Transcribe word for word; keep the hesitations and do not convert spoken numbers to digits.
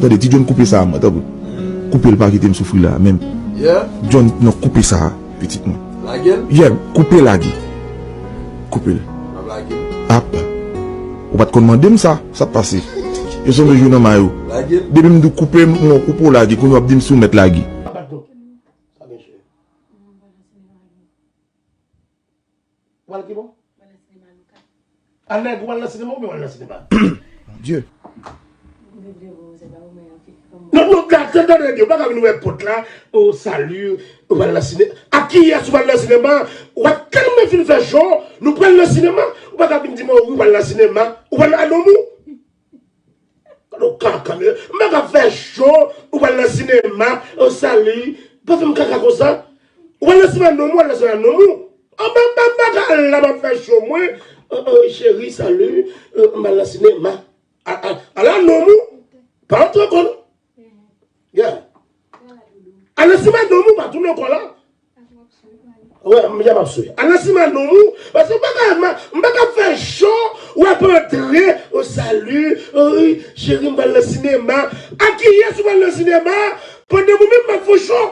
Tande, ti John, koupe sa a, mwen, tanpri. Koupe l, pa kite m soufri la, menm. Yeah. John, non, koupe sa a, pitit mwen. Lage l? Yeah, koupe, lage. Koupe l. M ap lage l. Ap. Ou pa t konn mande m sa, sa t pase. Yo sonje jwe nan may ou. Lage l. Depi m di w koupe, m, mwen koupe w lage, kounye w ap di m si w mèt lage. Sa gen chè. Ou pral ki bò? A nèg, ou pral nan sinema oubyen ou pral nan sinema? Mon Dieu. Non, non, gade, tande, tande, ou pa ka vin ouvè pòt la. Oh, salut, ou pral nan sinema. Ak kiyès ou pral nan sinema? Ou pa tèlman fin fè cho, nou pral nan sinema. Ou pa ka vin di mwen, wi, ou pral nan sinema. Ou pral a nonm ou? Gade w kaka, men m pa ka fè cho, ou pral nan sinema, oh, salut. Pa fè m kaka konsa. Ou pral nan sinema, nonm ou, ou pral nan sinema, nonm ou. An, m pa, m pa, m pa ka al la, m ap fè cho, mwen. Oh, oh, cheri, salut, euh, m pral nan sinema. A, a, ala nonm ou. Pa antre ankò, non. Yeah. Al nan sinema, nonm ou pa tounen ankò la. Wè, m jan m ap swe. Al nan sinema, nonm ou. Paske m pa ka, m pa, m pa ka fè cho, w ap antre, oh, salut, oh, wi, cheri, m pral nan sinema. Ak kiyès ou pral nan sinema? Pandan mwen menm m ap fè cho.